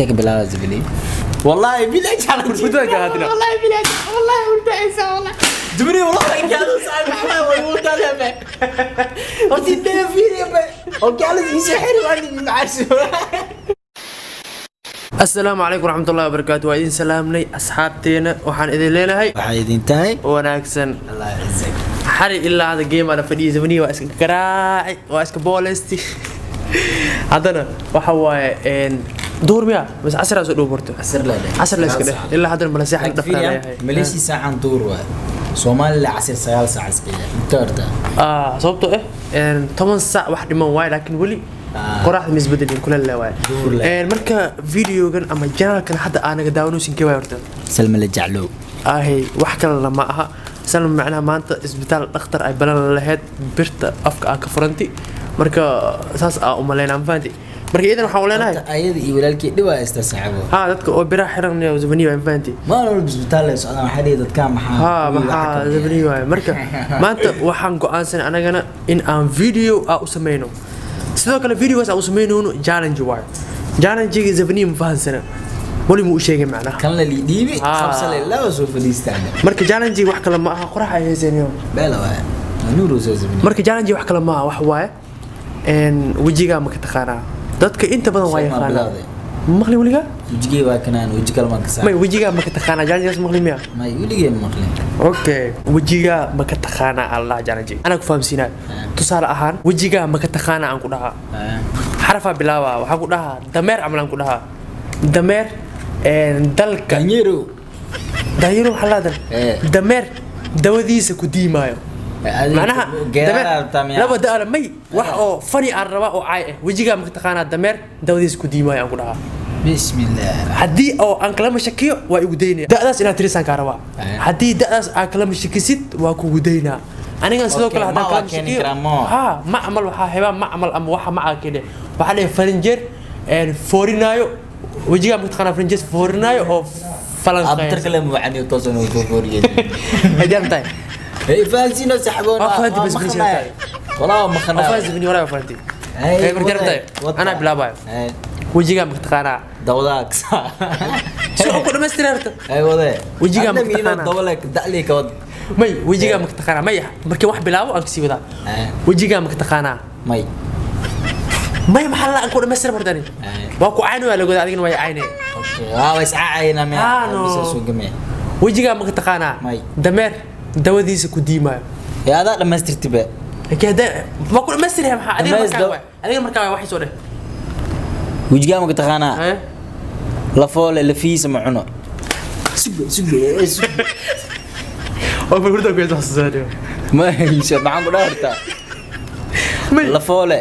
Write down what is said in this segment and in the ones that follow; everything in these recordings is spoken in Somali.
Intee ka bilaabaa, Zibili? Wallahi bilahi challenge. Hurdada ka hadina. Wallahi bilahi, wallahi hurda aysa, wallahi. Zibili, wallahi gaado saaxiib, maxaa way wada lebe. Horta intee fiiriyo be. Okay, ala isoo xiri waan macaasho. Asalaamu calaykum waraxmatullahi wabarakaatu. Waa idin salaamnay, asxaabteena. Waxaan idin leenahay Waxay idin tahay wanaagsan. Allah yacizak. Xali ilaa hadda game la fadhiyay, Zamaniya waa iska garaaci, waa iska booleysti. Haddana waxa waaye duhur miya bas, casraa soo dhow horta. Casir la dheh. Casar la iska dheh. Ilaa haddana mala seexan, dhaftaa leeyahay. Maleeshii saacan duur waay. Soomaaliya casir 9 saac iska yahay. Inta horta. Ah, sababtoo ah 10 saac wax dhiman waaye, laakiin weli qoraxda ma isbedelin, kuleel le waaye. Duur le. Marka videogan ama channelkan hadda aa naga daawanaysin kee waay horta? Salma la jaclow. Ahay, wax kalena ma aha. Salma macnaha maanta isbitaal dhakhtar ay balan lahayd, birta afka aa ka furanti. Marka saas aa u malaynaa, ma fahanti? Marka iidan waxaan u leenahay Horta ayada iyo walaalkii dhibaa haysta, saaxiibo. Ha, dadka oo biraha xiran iyo Zabaniya waay, ma fahanti? Maalin walba isbitaal ay socdaan, waxay dhihi dadka maxaa ha kuwii waxa maxaa ka Zabaniya waay. Marka maanta waxaan go'aansanay anagana in aan video aa u sameyno. Sidoo kale videogaas aan u sameynayno challenge waay. Challenge-ga Zabaniya ma fahansana weli, ma u sheegay macnaha. Kan la dhiibi qabsale laba soo fadhiistaan. Marka challenge wax kale ma aha, qorax ay haysaniyo. Beela waay. Nuur soo Zabini. Marka challenge wax kale ma aha, wax waaye wejigaa ma ka taqaanaa? Dadka inta badan waa Soo ma yaqaanaa. bilowday? Maqli weligaa? Wejigay waa kanaan, weji kale maan ka May, saa. wejigaa ma ka taqaanaa challenge maqli miya? May, weligay ma maqlin. Okay, wejigaa ma ka taqaanaa allah challenge anaa ku fahamsiinaa. Tusaale ahaan, wejigaa ma ka taqaanaa aan ku dhahaa, xarafaa bilaabaa. Waxaan ku dhahaa dameer camal, aan ku dhahaa dameer dalka. Kanyero. Daayiro waxaa laadan. Dameer dawadiisa ku diimaayo macnaha. Geeraa rabtaa miyaa? Laba daala may, wax oo fani aan rabaa oo caay ah. Wejigaa ma ka taqaanaa dameer dawadiisa ku diimaayo aan ku dhahaa. Bismillah. Haddii oo aan kalama shakiyo, waa igu daynaya. Da'daas inaad tirisaan kaa rabaa. Haddii da'daas aad kalama shakisid, waa kugu daynaa. Anigan sidoo Okay, kale haddaan ma waa kalama keeni shakiyo karaa, ma. Ha, ma camal waxaa hebaa ma camal ama waxa macaa keene. Waxaa leeyahay farinjeer foorinaayo. Wejigaa ma taqaanaa farinjeer foorinaayo oo Abtar falanqeeyo? Kale muwacani toosan oo soo fooriyay. Haddii tahay. Hey, fahansiino saxboon. Waa fahanti, bas bas. Walaa waa maqnaa. fahansi, walaa waa fahanti. Hey, marka tahay anaa bilaabayo. Wejigaa ma taqaanaa? Dawdaag. Si oo ku dhamaystira horta. Ay wade. Wejigaa ma taqaanaa? Dawle dacli ka wad. May, wejigaa ma taqaanaa? May, markii wax bilaabo aan kasii wadaa. Wejigaa ma taqaanaa? May. May, maxaa la aan ku dhamaystira horta ani. Waa ku cayn, waa lagoda, adigana waa caynay. Okay, waa way iscaayna miya? Ah, no. Bisa soo gamay. Wejigaa ma taqaanaa? May. Dameer dawadiisa ku diimaayo. Ee adaa dhamaystirtiba. Laakiin hadda waa ku dhamaystiraya, maxaa adiga Dhamays markaa waay, adiga markaa waay, waxay soo dheh. Wejigaa ma taqaanaa? Haye. Lafoole lafiisa ma cuno. Sug sug sug. Waa hurda ku xasuusanaya. Ma hayso, maxaan ku dhaartaa? May. Lafoole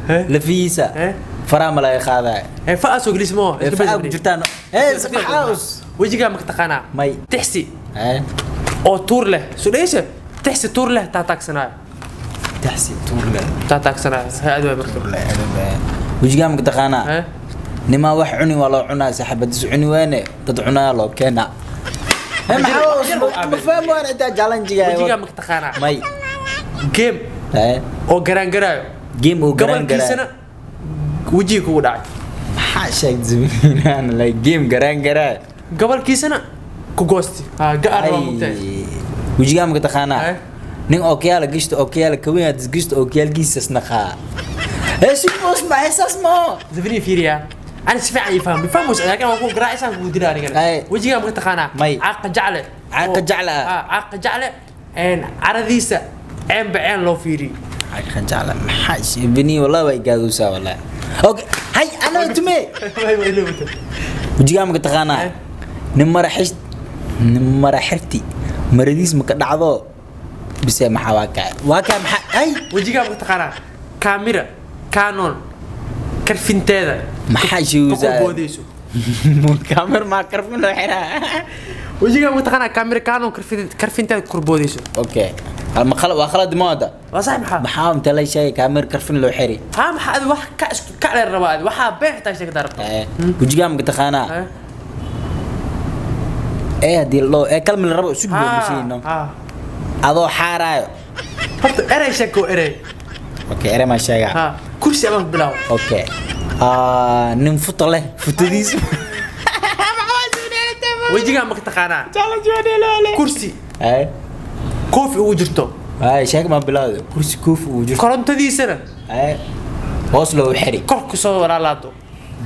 Eh? lafiisa Eh? faraha ma laga qaadaa? Ee fa soo gelis mo. Ee faa ku jirtaan. Ee maxaa? Wejigaa ma taqaanaa? May. Tixsi Ee oo tuur leh soo dhegeysa, tixsi tuur leh taa taagsanaayo. Taxsi tuurle. Taa taagsanaayo hay-ad waay marka. Wejigaa ma taqaanaa? Haye. Nimaa wax cuni waa loo cunaa, saaxiibadis cuni weyne dad cunaa loo keenaa. Ee maxaa ma fahmo waan intaa challenge-ga. Wejigaa ma taqaanaa? May. Game Ee oo garaangaraayo. Game oo garan gabalkiisana garaa. Wejiga kugu dhacay. Maxaa sheegtay Zubinaan, like game garan garaa? Gabalkiisana ku goosti ha ga-ar waa mugtahay. Wejigaa ma taqaanaa? Eh? Nin ookiyaala gishta, ookiyaala kaweyn aad gishta, ookiyaalkiisas naqaa. Ee sugboos ma heesaas ma. Zafini fiiriya, ana si fiican ii fahmi fahmus, laakiin waan ku garaacaysan kugu dilaa anigana. Ay. Wejigaa ma taqaanaa? May. Caaqa jacle. Caaqa jacle ah. Ah, caaqa jacle caradiisa ceenba ceen loo fiiriyo. Caaqa jacle maxaa sheebini, wallahi way gaadowsaa wallahi. Okay, hay ana tume. Wejigaa ma taqaanaa? Eh? Nin mara xish, nin mara xirti maradiis ma ka dhacdo bise maxaa waa kaa maxaa ay. Wejigaa ma taqaanaa kaamira Canon karfinteeda Maxaa ka sheegaysaa? korboodeyso? Kaamir maa karfin loo xiraa? Wejigaa ma taqaanaa kaamira Canon karfinteeda ka korboodeyso? Okay, ma khalad, waa khalad mooda. Waa sax, maxaa? Maxaa inta la sheegay kaamir karfin loo xiri? Haa, maxaa adi wax ka isku ka dheer rabaa? Adi waxaa been xitaa sheegtaa rabta. Eh, wejigaa ma taqaanaa? Eh? Ee haddii loo ee kalmi la rabo sug buu mashiino. Haa. Adoo xaaraayo. Horta erey sheeg oo erey. Okay, ere ma sheegaa? Haa, kursi amaan ku bilaabo. Okay. Ah, nin futo leh futadiis. Wejigaa ma ka taqaanaa? Challenge waa dheelo. Kursi Ay. koofi ugu jirto. Ay, sheeg ma bilowdo. Kursi koofi ugu jirto. Korontadiisana Ay. Hoos loo xiri. Kor ku soo walaalaado.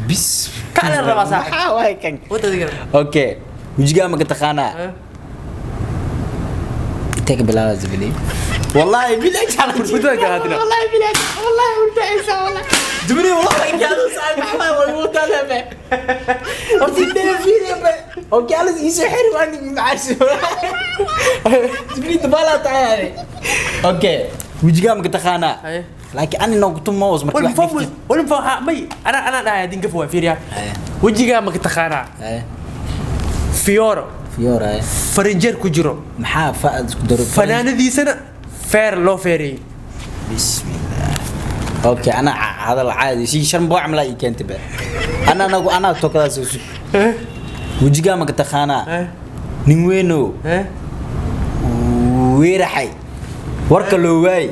Bis. Kacla rabaa saaxiib. Maxaa waay kan? Wadadiga. Okay. Wejigaa ma ka taqaanaa? Intee ka bilaabaa Zibili? Wallahi billahi challenge. Furfurtaanka haadina. Wallahi billahi wallahi hurdaysa wallahi. Zibili wallahi kaadu saaxiib maxaa way wada lebe. Horta indhaha fiiriya be. Okay, alas ii soo xiri waan macaash. Zibili dabala tahay. Okay. Wejigaa ma ka taqaanaa? Haye. Laakiin ani noo kutum ma hoos markii wax والمفوز giftid. والمفوز may ana dhahay adinka fuwa fiiriya. Haye. Wejigaa ma ka taqaanaa? Haye. Fiyooro Fiyoor haye. Farinjeer ku jiro. Maxaa faad isku daro? Fanaanadiisana feer loo feereeyey. Bismillah. Okay, ana hadal caadi si shan boo camal ay keentay ba. Ana anagu ana tokadaas soo sug. Wejigaa ma ka taqaanaa? Nin weynow weeraxay. Warka loo waayay.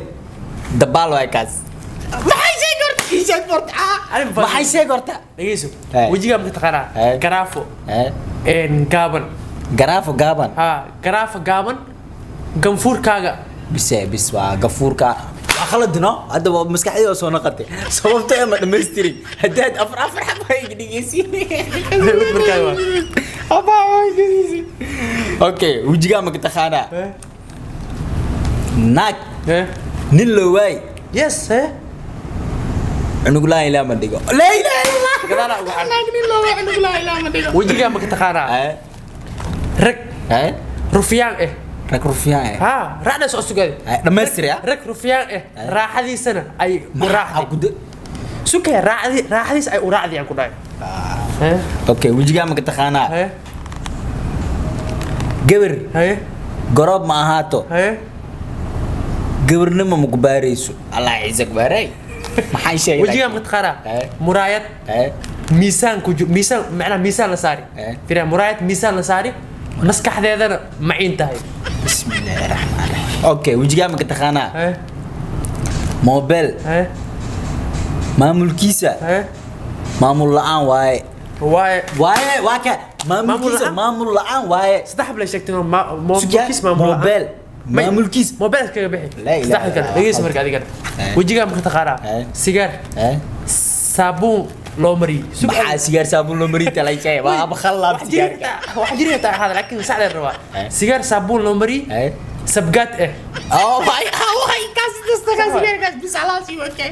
Dabaal waay kaas. Maxay sheeg horta? Ii sheeg horta. Arrin fadhi. Maxay sheeg horta? Dhegeyso. Haye. Wejigaa ma ka taqaanaa? Haye. Garaafo Eh, gaaban. Garaafo gaaban. Ha, garaafo gaaban ganfuurkaaga. Bise bis waa gafuurka. Waa khalad no? Hadda waa maskaxdayda soo noqotay. Sababtoo ah ma dhammaystirin. Haddaad afar afar xabo ay dhigeysiin. Markaa waa. Abaa waa dhigeysiin. Okay, wejigaa ma ka taqaanaa? Naag nin loo waayay. Yes. Cunug laa ilaa ma dhigo. Laa ilaaha illallah. Gadaalaa ugu xan. Naag nin loo waayay cunug laa ilaa ma dhigo. Wejigaa ma ka taqaanaa? Rag rufyaan Rag rufyaan ha racda soo sugay. Dhammaystir ya. Rag rufyaan raaxadiisana ay u Maxaa raacday ku sukay raacdi raaxadiis ay u raacday aan ku dhahay. Okay, wejigaa ma ka taqaanaa? Gabar garoob ma ahaato. Gabarnimo ma ku baarayso. Allah ciise ku baaray. Maxay sheegay? Wejigaa ma ka taqaanaa? Muraayad miisaan ku jiro, miisaan macnaha miisaan la saari. Fiiriya, muraayad miisaan la saari maskaxdeedana maciin tahay. Bismillaahi raxmaani raxiim. Okay, wejigaa ma ka taqaanaa? Mobile maamulkiisa maamul la'aan waaye. Waaye. Waaye waa ka maamulkiisa la'aan? Maamul la'aan waaye. Saddex blay sheegtay Sugaa, maamulkiis maamul la'aan. Mobile maamulkiis. Mobile kaga bixi. Laa ilaaha Saddexda kale illallah. Dhegeysa marka adigana. Wejigaa ma ka taqaanaa? Sigaar saabuun loo mariyey. Maxaa sigaar saabuun loo mariyay talay shay waa aba khalaab sigaarka. Wax jiri taa hada laakiin sax rabaa. Sigaar saabuun loo mariyey sabgaad Oh my, oh my, kaas dasta kaas sigaarkaas bis alaasi okay.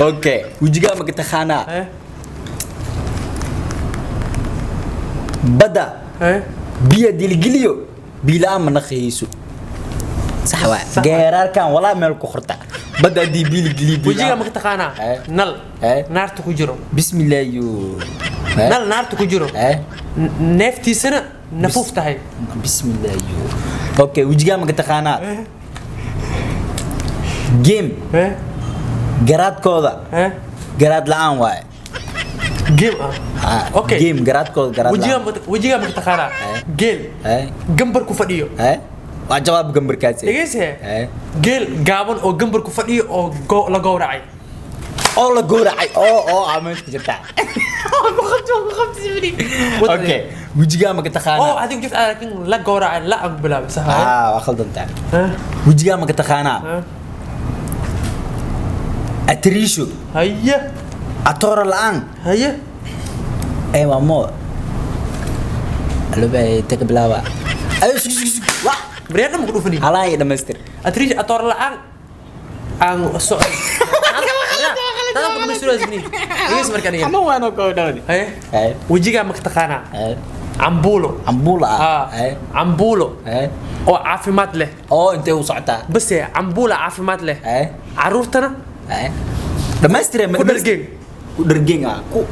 Okay, wejigaa ma ka taqaanaa? Badda biyo diligeliyo biyo la'aan ma naqayso. Sax waa. Sax waay. Geeraarkan walaa meel ku qorta. Badda haddii biyo la geliyo biyo Wejigaa la'aan. ma ka taqaanaa? Nal naarta ku jiro. Bismillah yo. Nal naarta ku jiro. Neeftiisana nafuuf tahay. Bismillah yo. Okay, wejigaa ma ka taqaanaa? Game garaadkooda garaad la'aan waaye. Game Ah, okay. Game garaadkooda garaad Wejigaa la'aan. Wejigaa ma ka taqaanaa? Geel gambar ku fadhiyo. Waa jawaab gambarkaasi. Dhegeyse. Geel gaaban oo gambar ku fadhiyo oo la gowracay. Oo la gowracay oo oo aa meesha ku jirta. Okay, wejigaa ma ka Oo taqaanaa? Adigu jirta laakiin la gowracay la aan ku bilaabay sax. Ah, waa khaldantaa. Wejigaa ma ka taqaanaa? Atriisho Haye. atoora la'aan. Haye. Ee waa moo alubaa taga bilaaba ayo sug sug sug wa. Baryaadha ma ku dhufani. Halaa iyo dhamaystir. Atriish atoor la'aan aan so Tada ku dhamaystiro isni. Dhegeysa marka aniga. Waano koo dhawdi. Haye. Haye. Wejigaa ma ka taqaanaa? Haye. Cambuulo. Cambuula ah. Ha. Haye. Cambuulo Haye. oo caafimaad leh. Oo intee u socotaa? Base cambuula caafimaad leh. Haye. Caruurtana Haye dhamaystire ma ku dhargeen. Ku dhargeen ah ku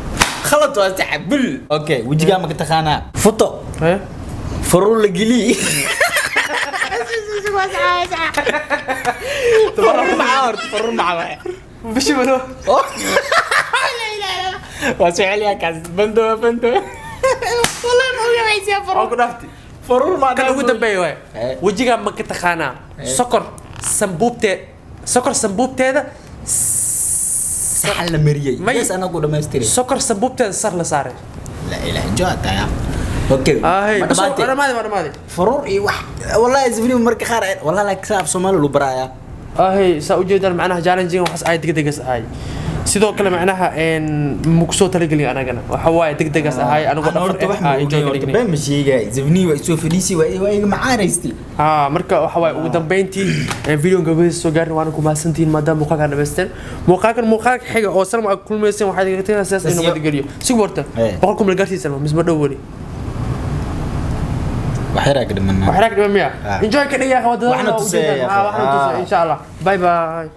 khalad waa sax bil. Okay, wejigaa ma ka taqaanaa? Futo Haye. faruur la geliy. Faruur maxaa horta? Faruur maxaa waaye? Bishi maro. Waa soo celiyaa kaas bando bando. Waa ku dhaafti. Faruur ma Kan ugu dambeeya waay. Wejigaa ma ka taqaanaa? Sokor sambuubtee sokor sambuubteeda Saxan la mariyay. May- Yes, anagu dhamaystiray. Sokor sambuubteeda sar la saaray. La ilaaha joota ya. Okay. Ahay, Ma bas. dhamaatay? Waa dhamaaday, waa dhamaaday. Faruur iyo wax, wallahi zifni marka qaar, wallahi laakiin saa af Soomaali lu baraaya. Ahay, saa ujeedaan, macnaha challenge waxaas ahay degdegas ahay. Sidoo kale macnaha ma kusoo talagelin anagana, waxa waaye degdegas ahay anagoo Ana dhafar horta wax ah ma enjoy ogeyn ka horta, dhignay. Been ma sheegay, zifni waa isoo fadhiisi, waa iga macaanaystay. Haa, marka waxa waaye ugu dambeyntii videoga gabagabadiisa soo gaarin, waana ku mahadsantihiin maadaama muuqaalkan dhamaysteen. Muuqaalkan muuqaalka xiga oo Salma aad kulmayseen, waxaad igaga tagaysaa sidaas inuu nabadgeliyo si warta. 100,000 la gaarsiiya Salma misma dhow weli? Wax yaraa ka dhimanaa. Wax yaraa ka dhiman miya? Ah. Enjoy ka dhigaa wadada. Waxna tuseeya, Waxna tuseeya, insha Allah. Bye bye.